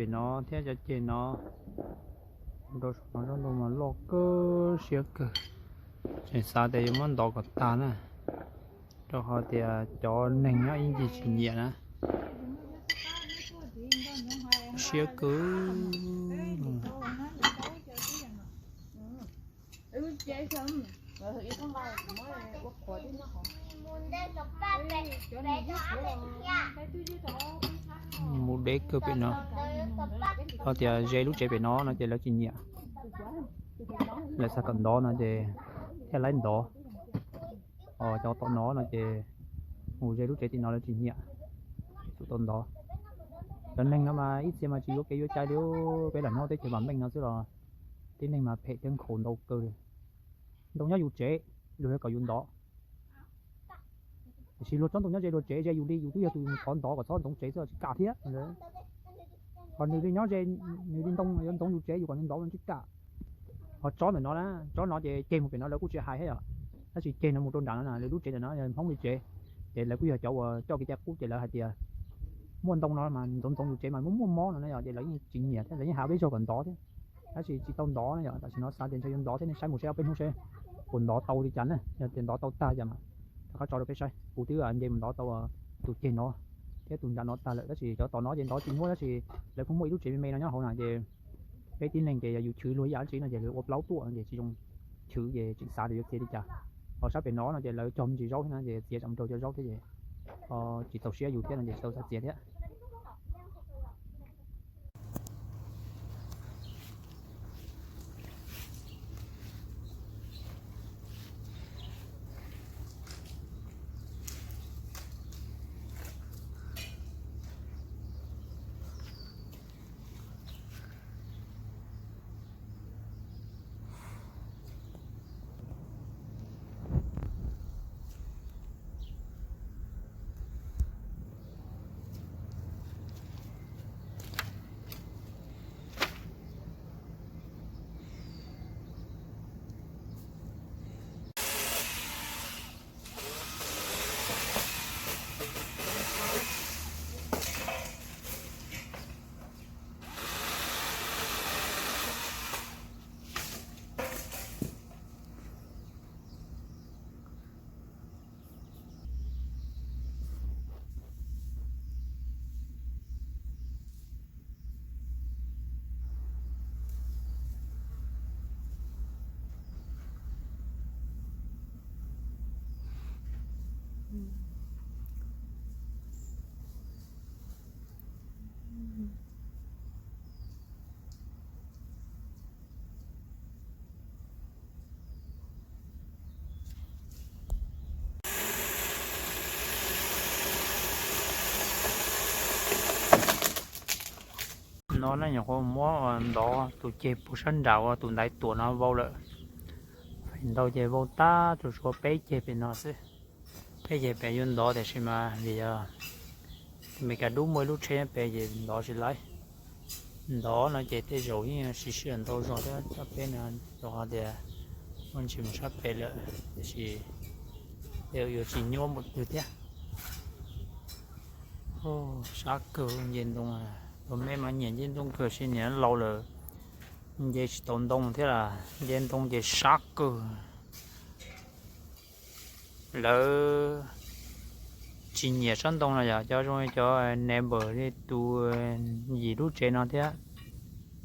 Ceg no thiab cov ceg no, rau saum no tsob ntoo mas loj kawg siab kawg. Tseem xav tias yuav muab ntov kom tag na, rau qhov tias cov neeg nyob ib ncig tsis nyiam na. Siab kawg. Mus deb kawg pem no. Ho tias ze lub tsev pem no no ces lawv tsis nyiam. Lawv xav kom ntov no ces thiaj laib ntov. Ho cov tom no no ces mus ze lub tsev tim no lawv tsis nyiam, tsis tau ntov. Cov neeg no mas ib txhia mas tsis yuav kev yuav cai li. Peb los nyob teb chaws vam meej no xwb los tib neeg mas phem thiab nkhaus ntau kawg li. Ntoo nyob yus tsev, luag yog kom yus ntov. Tiam sis luag tsob ntoo nyob ze luag tsev, ze yus li, yus twb yog tus thov ntov kom txhob ntxoov tsev xwb tsis kam thiab. Ho nws li nyob ze, nws li ntoo yuav ntxoov yus tsev, yus kom nws ntov tsis kam. Ho tsob ntawm no na, tsob no ces ceg mus pem no lawv kuj tsis hais thiab yom. Tab sis ceg no mus rau nram no na, lawv lub tsev ntawm no yog Hmoob li tsev, ces lawv kuj yog cov uas coj kev cai qub ces lawv hais tias muaj ntoo no mas ntxoov ntxoov yus tsev mas muaj muaj mob no na yom, ces lawv yeej tsis nyiam thiab, lawv yeej hais peb zaug kom ntov thiab. Tab sis tsis tau ntov na yom, tam sim no xav tias ntshe yuav ntov thiab, nej saib mus saib ob peb hnub seb puas ntov tau li cas na, yog tias ntov tau tag cas mas rov qab tso rau peb saib. Kuv twb nce mus ntov tau tus ceg no thiab tus nram no tag lawm, tab sis cov tom no ces ntov tsis muab, tab sis lawv kuj muaj ib lub tsev me me no nyob hauv na, ces peb tib neeg ces yog yus chwv luag ib yam dab tsi no ces lawv ua plaub tuaj no ces tsis zoo chwv, ces tseem xav tias yuav txiav li cas. Ho sab pem no no ces lawv cog me ntsis zaub thiab na, ces txiav tsam rau cov zaub thiab ces tsis txaus siab yus thiab no ces tsis tau xav txiav thiab. No ne nyuam qhuav muab ntov tus ceg puag sab nram uas tus ntaiv tuam no vau lawm. Feem ntau ces vau tag tsuas tshuav peb ceg pem no xwb. Peb ceg pem yuav ntov tiam sis mas vim yog Meskas dub muaj ib lub tsheb pem ces ntov tsis laib. Ntov no ces tej zaum yeej siv sij hawm ntau zog thiab, tsob peb no rau qhov tias muaj ntsis mus sab pem lawm tiam sis tej yuav tsis nyuaj npaum twg thiab. Sab kawg nce ntoo, tus me mas nyiam nce ntoo kawg, sis niam laus lawm nce tsis tau ntoo thiab las, nce ntoo ces sab kawg. Lawv tsis nyiam sab ntoo no yom, cov zoo li cov neighbor li tus yim lub tsev no thiab,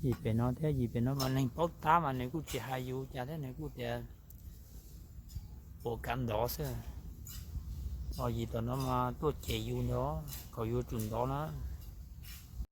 yim pem no thiab, yim pem no mas neeg paub tab mas nws kuj tsis hais yus cas thiab, nws kuj tias puas kam ntov xwb. Os, yim tom no mas tuaj cem yus ntag, kom yuav tsum ntov na.